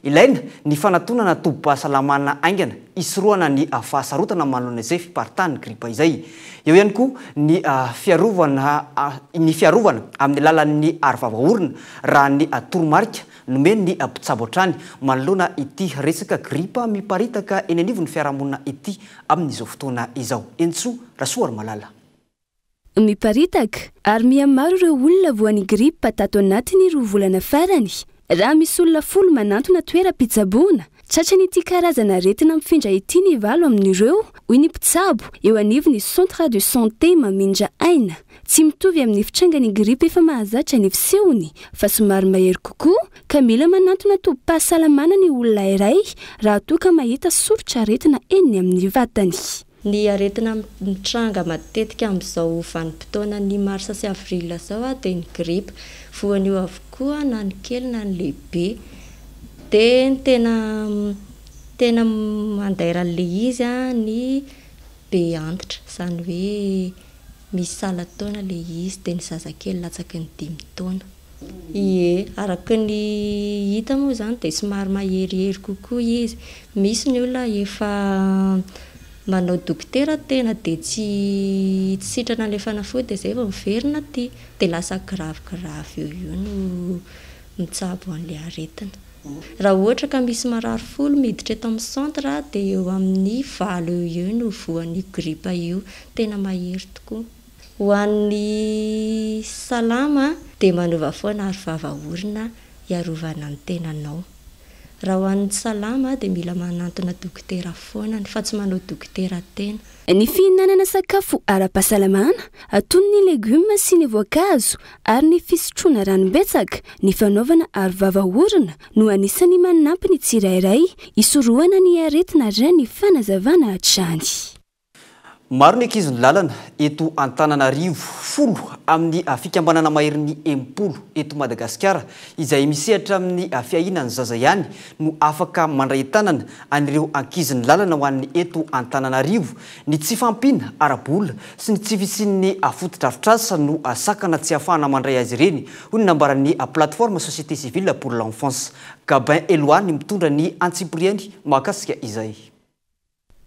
Ilaina ny fanatonana tobim-pahasalamana haingana hisorohana ny fahasarotana manoloana izay fiparitahan'ny gripa izay. Eo ihany koa ny fiarovana ny fiarovana amin'ny alalan'ny arovava orona raha ny toromarika nomen'ny mpitsabo hatrany manoloana ity resaka gripa miparitaka eny anivon'ny fiarahamonina ity amin'izao fotoana izao. Henintsoa Rasoarimalala. Miparitaka ary mihamaro ireo olona voan'ny gripa tato anatin'ny roa volana farany. Raha misy olona folo manantona toeram-pitsaboana, tratran'ity karazana aretina mifindra ity ny valo amin'ireo, hoy ny mpitsabo eo anivon'ny Centre de santé Mamindra Aina. Tsy mitovy amin'ny fitrangan'ny gripa efa mahazatra ny fisehony fa somary mahery kokoa ka mila manantona tobim-pahasalamana ny olona iray raha toa ka mahita soritr'aretina eny amin'ny vatany. Ny aretina mitranga matetika amin'izao vanim-potoanan'ny marsa sy avril izao dia ny gripa. Voan'io avokoa na ny kely na ny lehibe. Dia ny tena tena mandaira an'ilay izy ny be antitra, izany hoe misy salan-taona ilay izy, dia ny zazakely latsaky ny dimy taona. Ie, araka ny hita moa izany dia somary maherihery kokoa izy. Misy ny olona efa manao dokotera tena dia tsy tsy sitrana ilay fanafody dia izay vao miverina aty. Dia lasa gravigravy eo eo no mitsabo an'ilay aretina. Raha ohatra ka misy marary folo miditra eto amin'ny centre dia eo amin'ny valo eo eo no voan'io gripa io. Tena mahery tokoa. Ho an'ny salama dia manova foana aro vava orona hiarovana ny tenanao. Raha ho an'ny tsy salama dia mila manantona dokotera foana fa tsy manao dokotera tena. Ny fihinanana sakafo ara-pahasalamana, toy ny legioma sy ny voankazo ary ny fisotroana rano betsaka, ny fanaovana aro vava orona no anisan'ny manampy ny tsirairay hisorohana ny aretina raha ny fanazavana hatrany. Maro ny ankizy ny lalana eto Antananarivo. Folo amin'ny fikambanana maherin'ny 60 eto Madagasikara izay misehatra amin'ny fiahiana ny zaza ihany no afaka mandray an-tanana an'ireo ankizy ny lalana ho an'ny eto Antananarivo. Ny tsy fahampiana ara-bola sy ny tsy fisian'ny fotodrafitrasa no sakana tsy ahafahana mandray azy ireny, hoy ny nambaran'ny Plateforme Société Civile pour l'Enfance. Gabin Eloi ny mitondra ny antsipiriany mahakasika izay.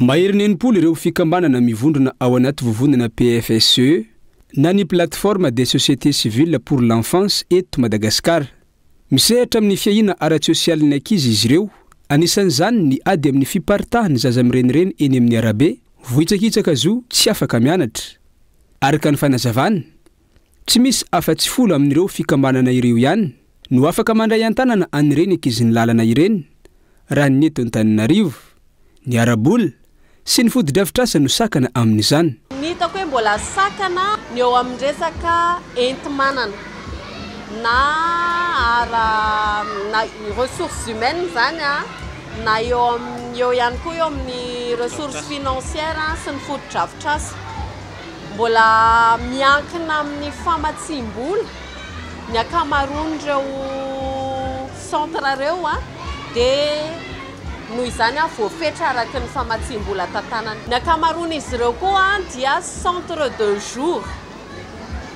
Maherin'ny 60 ireo fikambanana mivondrona ao anaty vovonana PFSCE na ny Plateforme des sociétés civiles pour l'enfance eto Madagasikara. Misehatra amin'ny fiahiana ara-tsosialin'ny ankizy izy ireo, anisan'izany ny ady amin'ny fiparitahan'ny zaza mirenireny eny amin'ny arabe, vohitsakitsaka zo tsy afaka mianatra. Araka ny fanazavana, tsy misy afa-tsy folo amin'ireo fikambanana ireo ihany no afaka mandray an-tanana an'ireny ankizin'ny lalana ireny, raha ny eto Antananarivo. Ny ara-bola sy ny fotodrafitrasa no sakana amin'izany. Ny hitako hoe mbola sakana ny eo amin'ny resaka enti-manana na ara na ressources humaines izany na eo amin'ny eo ihany koa eo amin'ny ressources financières sy ny fotodrafitrasa. Mbola miankina amin'ny famatsiam-bola ny ankamaroan'ireo centres ireo dia Noho izany voafetra araka ny famatsiam-bola tantanana. Ny ankamaroan'izy ireo koa dia centre de jour,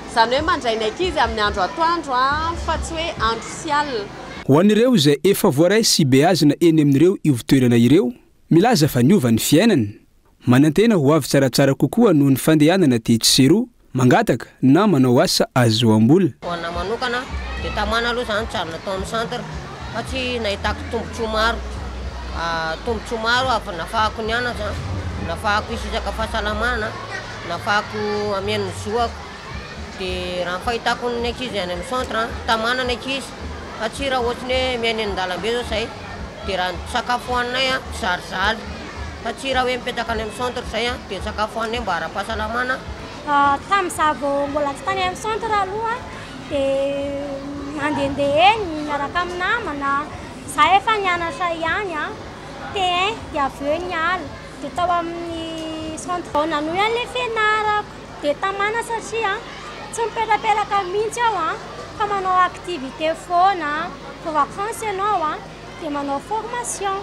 izany hoe mandray ny ankizy amin'ny andro atoandro fa tsy hoe andro sy alina. Ho an'ireo izay efa voaray sy beazina eny amin'ireo ivontoerana ireo, milaza fa niova ny fiainany. Manantena ho avy tsaratsara kokoa noho ny fandehanana tetsy sy eroa, mangataka na manao asa ahazoam-bola. Ho anah manokana dia tamana aloha za nijanona tao amin'ny centre fa tsy nahitako tombotsoa maro, tombotsoa maro avy nafahako nianatra, nafahako hisitraka fahasalamana, nafahako hameno ny zoako. Dia raha ny fahitako ny ankizy any amin'ny centre an, tamana ny ankizy fa tsy raha ohatry ny hoe miaina eny an-dalambe zao zahay dia raha ny sakafo hohaninay an zarizaly fa tsy raha hoe mipetraka any amin'ny centre zahay an dia ny sakafo hohaninay mba ara-pahasalamana. Tamin'izaho vao mbola tsy tany amin'ny centre aloha dia nandehandeha eny miaraka amin'ny namana, izaho efa nianatra ihany an, T1 dia avy eo niala dia tao amin'ny centre vao nanohy an'ilay fianarako. Dia tamana satria tsy mipetrapetraka mihitsy aho an, fa manao activité foana, vao vacances ianao an, dia manao formation.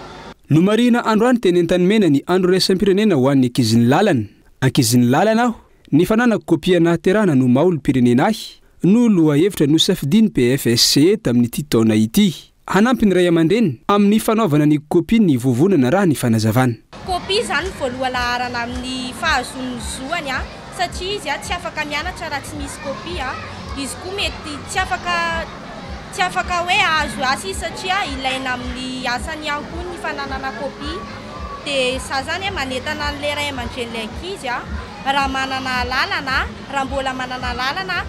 Nomarihina androany teny Antanimena ny andro iraisam-pirenena ho an'ny ankizin'ny lalana. Ankizin'ny lalana aho, ny fananako kopia nahaterahana no maha olom-pirenena ahy, no lohahevitra nosafidian'ny PFSCE tamin'ity taona ity. Hanampy ny ray aman-dreny amin'ny fanaovana ny kopia ny vovonana raha ny fanazavana. Kopia izany no voaloha laharana amin'ny fahazoany ny zoany satria izy tsy afaka mianatra raha tsy misy kopia. Izy koa mety tsy afaka tsy afaka hoe hahazo asa izy satria ilaina amin'ny asany ihany koa ny fananana kopia. Dia za zany manentana an'ilay ray aman-drenin'ilay ankizy raha manana alalana, raha mbola manana alalana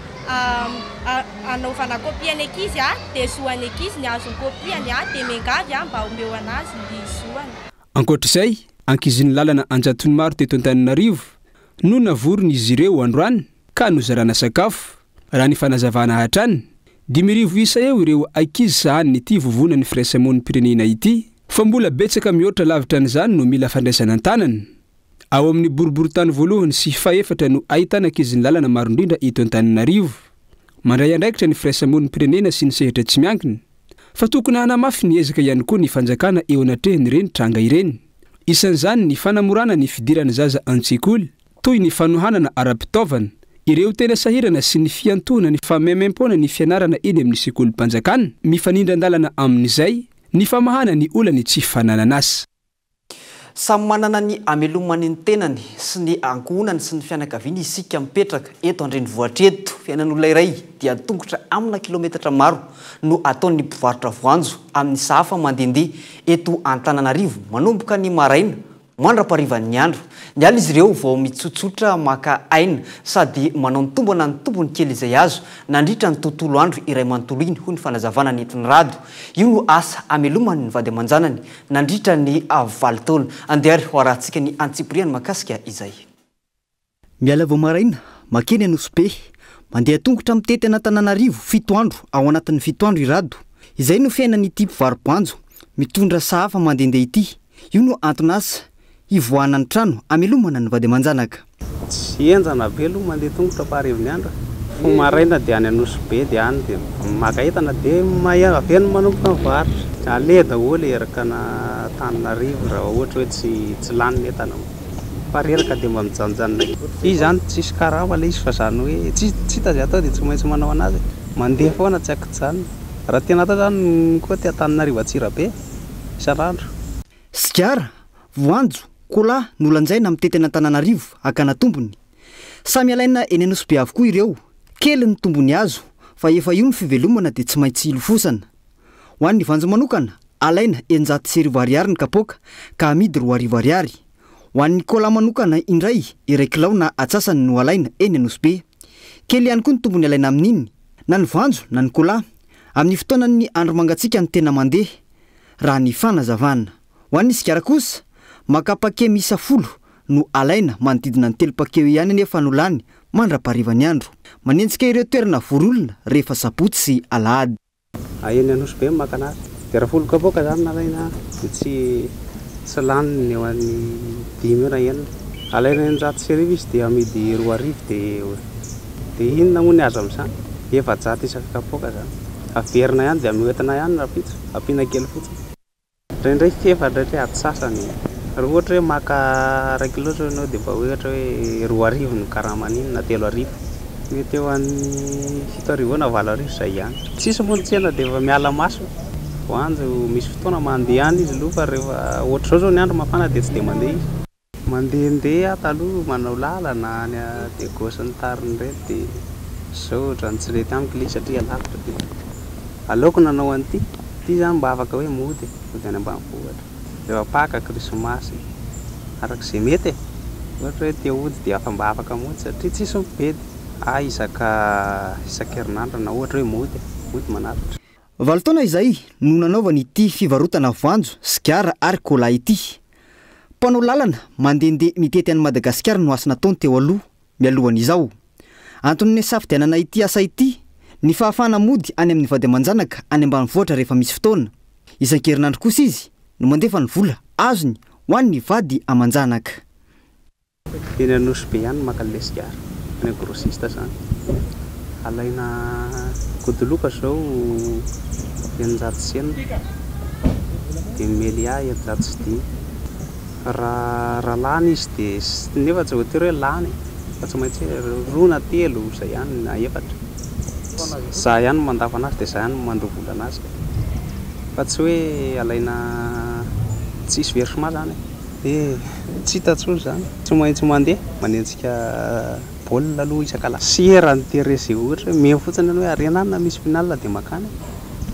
Anaovana copie ny ankizy dia zo an'ny ankizy ny hahazo ny copie-ny dia miangavy mba omeo anazy ny zoany. Ankoatra izay, ankizin'ny lalana an-jatony maro teto Antananarivo no navorin'izy ireo androany ka nozarana sakafo. Raha ny fanazavana hatrany, 5000 isa eo ireo ankizy sahanin'ity vovonan'ny firaisamonim-pirenena ity fa mbola betsaka mihoatra lavitra an'izany no mila fandraisana an-tanana. Ao amin'ny boriborintany voalohany sy fahefatra no ahitana ankizin'ny lalana maro indrindra eto Antananarivo. Mandray andraikitra ny firaisamonim-pirenena sy ny sehatra tsy miankina, fa tokony hanamafy ny ezaka ihany koa ny fanjakana eo anatrehan'ireny tranga ireny. Isan'izany ny fanamorana ny fidiran'ny zaza an-tsekoly, toy ny fanohanana ara-pitaovana ireo tena sahirana sy ny fiantohana ny fahamaimaimpoana ny fianarana eny amin'ny sekolim-panjakana, mifanindran-dalana amin'izay ny famahana ny olan'ny tsy fananan'asa. Samy manana ny hamelomany ny tenany sy ny ankohonany sy ny fianakaviany isika mipetraka eto an-drenivohitra eto. Fiainan'olona iray dia tongotra amina kilometatra maro no ataon'ny mpivarotra voanjo amin'ny sahafa mandehandeha eto Antananarivo manomboka ny maraina mandra-paharivan'ny andro. Miala izy ireo vao mitsotsotra maka aina sady manao ny tombana ny tombony kely izay azo nandritra ny tontolo andro iray manontolo iny, hoy ny fanazavana nentin'i Rado. Io no asa amelomany ny vady aman-janany nandritra ny valo taona. Andeha ary ho arahantsika ny antsipiriany mahakasika izay. Miala vao maraina, makeny Anosibe. Mandeha tongotra mitety an'Antananarivo fito andro ao anatin'ny fito andro i Rado. Izay no fiainan'ity mpivaro-boanjo mitondra sahafa mandehandeha ity. Io no anton'asa hivoahana ny trano hamelomana ny vady aman-janaka. Tsy henjana be aloha mandeha tongotra fa arivo ny andro e. Fo maraina dia any Anosibe dia any dia maka entana dia avy eny manomboka mivarotra. Aleha daholo eraka an'Antananarivo raha ohatra hoe tsy tsy lany ny entana fa reraka dia mba mijanonjanona kely. Izy izany tsisy karama ilay izy fa izany hoe tsy tsy hita izay atao dia tsy maintsy manao an'azy e. Mandeha foana tsy ankijanona. Raha tena atao izany koa aty Antananarivo Antsirabe isan'andro. Sigara, voanjo, Cola no lanjaina mitety an'Antananarivo hakana tombony. Samy alaina eny Anosibe avokoa ireo. Kely ny tombony azo fa efa io ny fivelomana dia tsy maintsy hilofosana. Ho an'ny voanjo manokana, alaina 1600 ariary ny kapoaka ka amidy 2000 ariary. Ho an'ny cola manokana indray, iray kilao na atsasany no alaina eny Anosibe. Kely ihany koa ny tombony alaina amin'iny, na ny voanjo na ny cola. Amin'ny fotoanan'ny andro mangatsiaka no tena mandeha, raha ny fanazavana. Ho an'ny sigara kosa, maka paquet miisa folo no alaina, manodidina ny telo paquet eo ihany anefa no lany mandra-paharivan'ny andro. Manenjika ireo toerana vory olona rehefa sabotsy sy alahady. Eny Anosibe no maka anazy. Dia raha folo kapoaka izany nalaina dia tsy tsy lany ny eo amin'ny dimy eo na enina. Alaina 1600 izy dia amidy 2000 dia dia inona moa ny azo amin'izany? 400 isaka kapoaka izany. Averina ihany dia hoentina ihany rahampitso, ampiana kely fotsiny. Indraindray f'efa, indraindray atsasany. Raha ohatra hoe maka iray kilao zao ianao dia mba ohatra hoe 2000 no karaman'iny na 3000. Mety eo amin'ny 7000 eo na 8000 izay ihany. Tsisy moa ny tsena dia efa miala maso. Voanjo misy fotoana mandeha ihany izy aloha fa rehefa ohatr'izao zao ny andro mafana dia tsy dia mandeha izy. Mandehandeha aho taloha manao lalana any Diego sy ny tariny ireny dia zao ohatran'ny tsy nety amiko ilay izy satria lavitra dia aleoko nanao an'ity, ity izany mba afaka hoe mody e, mody any ambanivohitra rehefa Paka, krismasy, araka izay mety e, ohatra hoe te hody dia afa mba afaka mody satria tsisy mibedy, ahy isaka isan-kerinandro na ohatra hoe mody e, mody manatitra. Valo taona izay no nanaovany ity fivarotana voanjo, sigara ary cola ity. Mpanao lalana mandehandeha mitety an'i Madagasikara no asa nataony teo aloha, mialohan'izao. Antony nisafidianana ity asa ity, ny fahafahana mody any amin'ny vady aman-janaka any ambanivohitra rehefa misy fotoana. Isan-kerinandro kosa izy no mandefa ny vola azony ho an'ny vady aman-janaka. Eny Anosibe ihany no maka an'ilay sigara, any amin'ny grossiste zany. Alaina godoloka zao 606 dia Melia 605. Raha raha lany izy dia nefa tsy voatery hoe lany fa tsy maintsy hoe roa na telo izay ihany na efatra. Za ihany no mandafo anazy dia za ihany no mandoa vola anazy ka. Fa tsy hoe alaina tsisy versement zany e. Eh! Tsy hita intsony izany. Tsy maintsy mandeha manenjika baolina aloha isak'alahady. Tsy eran'ny terrain izay ohatra hoe meo fotsiny ianao hoe ary ananona misy finale dia mankany e!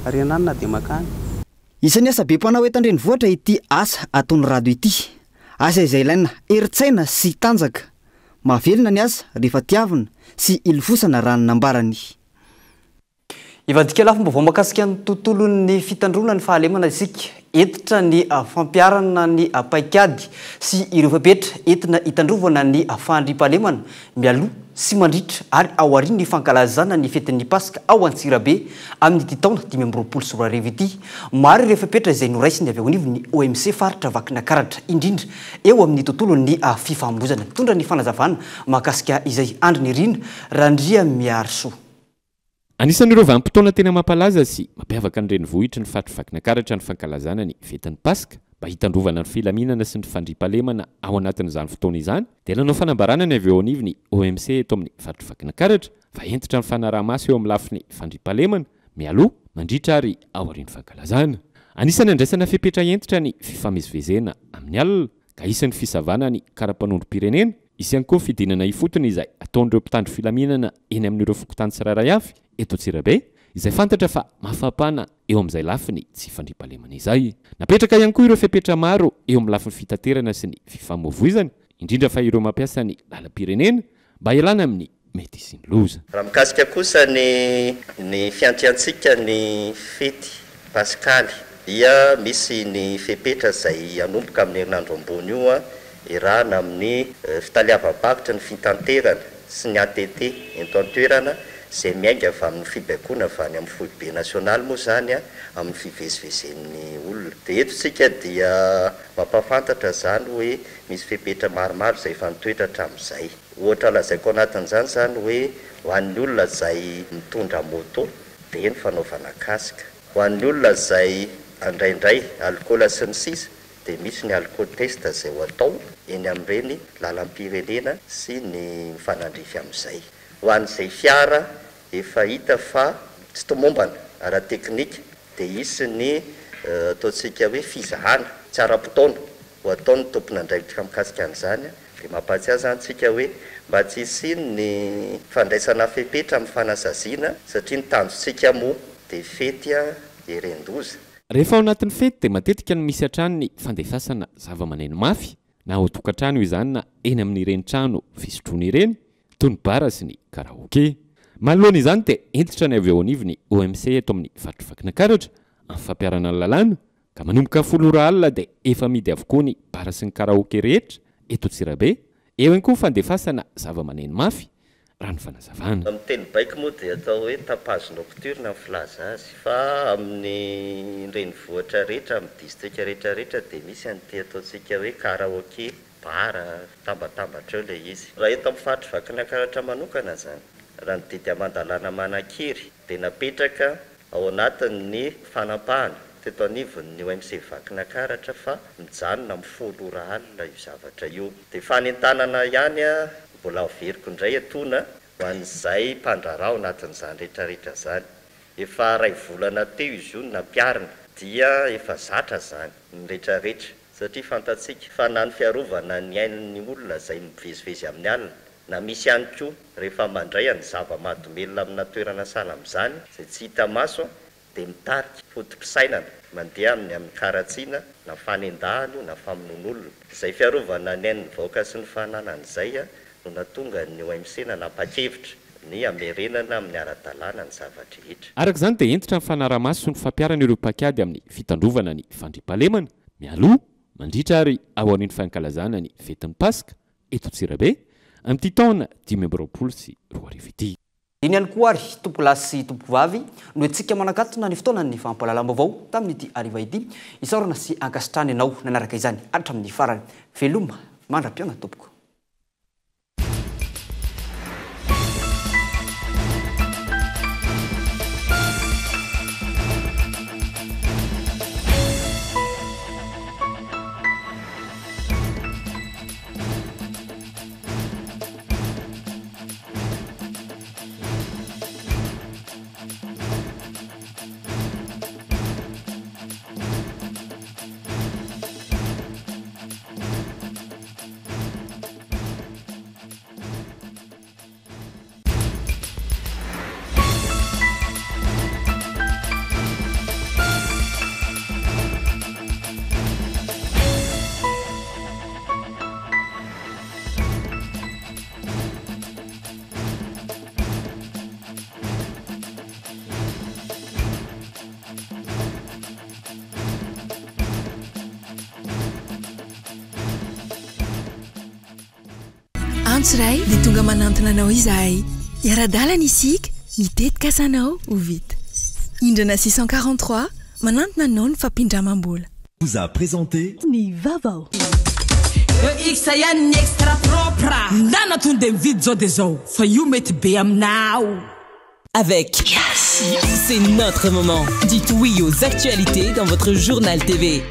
Ary ananona dia mankany. Isan'ny asa be mpanao eto an-drenivohitra ity asa ataon'i Rado ity. Asa izay ilaina herin-tsaina sy tanjaka. Mahavelona ny asa rehefa tiavina sy ilofosana raha ny nambarany. Hivadika lafim-baovao mahakasika ny tontolon'ny fitandroana ny fahalemana isika. Hentitra ny fampiharana ny paikady sy ireo fepetra entina hitandrovana ny fahandriampahalemana mialoha sy mandritra ary aorian'ny fankalazana ny fetin'ny Paska ao Antsirabe amin'ity taona 2025 ity. Maro ireo fepetra izay noraisiny avy eo anivon'ny OMC faritra Vakinakaratra, indrindra eo amin'ny tontolon'ny fifamoivoizana. Mitondra ny fanazavana mahakasika izay Andry Nirina Randriamiarisoa. Anisan'ireo vanim-potoana tena mampalaza sy mampiavaka ny renivohitry ny faritry Vakinakaratra ny fankalazana ny fetin'ny Paska. Mba hitandrovana ny filaminana sy ny fandriampahalemana ao anatin'izany fotoana izany dia nanao fanambarana ny avy eo anivon'ny OMC eto amin'ny faritry Vakinakaratra fa hentitra ny fanaraha-maso eo amin'ny lafiny fandriampahalemana mialoha, mandritra ary aorian'ny fankalazana. Anisan'ny andraisana fepetra hentitra ny fifamezivezena amin'ny alina ka isan'ny fisavana ny kara-panondrom-pirenena, Hisy ihany koa ny fidinana ifotony izay ataon'ireo mpitandro filaminana eny amin'ireo fokontany tsirairay avy eto Antsirabe, izay fantatra fa mafampana eo amin'izay lafiny tsy fandriampahalemana izay. Napetraka ihany koa ireo fepetra maro eo amin'ny lafiny fitaterana sy ny fifamoivoizana, indrindra fa ireo mampiasa ny lalam-pirenena, mba hialana amin'ny mety hisian'ny loza. Raha mikasika kosa ny ny fiantriantsika ny fety paskaly dia misy ny fepetra izay hanomboka amin'ny herinandro ambony io iarahana amin'ny fitaleavam-paritry ny fitanterana sy ny ATT eto an-toerana izay miainga avy amin'ny fibaikoana avy any amin'ny foibe nasionaly moa izany amin'ny fivezivezen'ny olona. Dia eto isika dia mampahafantatra izany hoe misy fepetra maromaro izay efa nitoetra hatramin'izay. Ohatra lazaiko anatin'izany izany hoe ho an'ny olona izay mitondra moto dia ny fanaovana casque, ho an'ny olona izay andraindray alikaola sy ny sisa dia misy ny alcool test izay ho atao eny amin'ireny lalam-pirenena sy ny mifanandrify amin'izay. Ho an'izay fiara efa hita fa tsy tomombana ara-teknika dia hisy ny ataontsika hoe fizahana tsy ara-potoana. ho ataon'ny tompon'andraikitra mikasika an'izany. Dia mampahatsiahy izany tsika hoe mba tsy hisian'ny fandraisana fepetra amin'ny fanasaziana satria ny tanjontsika moa dia fety heren-doza. Rehefa ao anatin'ny fety dia matetika no misy hatrany ny fandefasana zava-maneno mafy na ao an-tokantrano izany na eny amin'ireny trano fisotroana ireny toy ny bar sy ny karaoke. Manoloana izany dia hentitra ny avy eo anivon'ny OMC eto amin'ny faritr'i Vakinankaratra amin'ny fampiharana ny lalàna ka manomboka folo ora alina dia efa mihidy avokoa ny bar sy ny karaoke rehetra eto Antsirabe, eo ihany koa ny fandefasana zava-maneno mafy raha ny fanazavana. Amin'ny teny baiko moa dia atao hoe tapage nocturne ny filaza azy fa amin'ny renivohitra rehetra, amin'ny distrika rehetra rehetra dia misy an'ity ataontsika hoe karaoke, bar, mitambatambatra eo ilay izy. Raha eto amin'ny faritr'i Vakinankaratra manokana izany, raha ny didy aman-dalàna manan-kery dia napetraka ao anatin'ny fanampahana teto anivon'ny OMC Vakinankaratra fa mijanona amin'ny folo ora alina io zavatra io. Dia fanentanana ihany mbola averiko indray etoana ho an'izay mpandraharaha ao anatin'izany rehetrarehetra izany. Efa iray volana teo izy io no nampiharina dia efa zatra izany ny rehetrarehetra satria fantatsika fa na ny fiarovana ny ain'ny olona izay mivezivezy amin'ny alina na misy ihany koa rehefa mandray ny zava-mahadomelina amina toerana sahala amin'izany izay tsy hita maso dia mitarika foto-pisainana mandeha amin'ny amin'ny karatsiana na fanendahana io na famonoan'olona. Izay fiarovana ny ain'ny vahoaka sy ny fananany izay no nahatonga ny OMC nanapa-kevitra ny hamerenana amin'ny ara-dalàna ny zava-drehetra. Araka izany dia hentitra ny fanarahamaso sy ny fampiharana ireo paikady amin'ny fitandrovana ny fandriampahalemana mialoha, mandritra ary aorian'ny fankalazana ny fetin'ny Paska eto Antsirabe amin'ity taona 2025 ity. Iny ihany koa ary, tompokolahy sy tompokovavy, no entintsika manakatona ny fotoanan'ny fampahalalam-baovao tamin'ity hariva ity. Isaorana sy ankasitrahana ianao nanaraka izany hatramin'ny farany. Veloma mandra-pihaona tompoko. Antso iray dia tonga manantona anao izahay. Hiara-dalana isika, ny tetikasanao ho vita. Indrana 643, manantona anao ny fampindramam-bola. Vous a présenté. Ny vaovao. EX ihany ny extra propre. Ndana tonde mividy zao de zao fa io mety be aminao. Avec Yes, c'est notre moment. Dites oui aux actualités dans votre journal TV.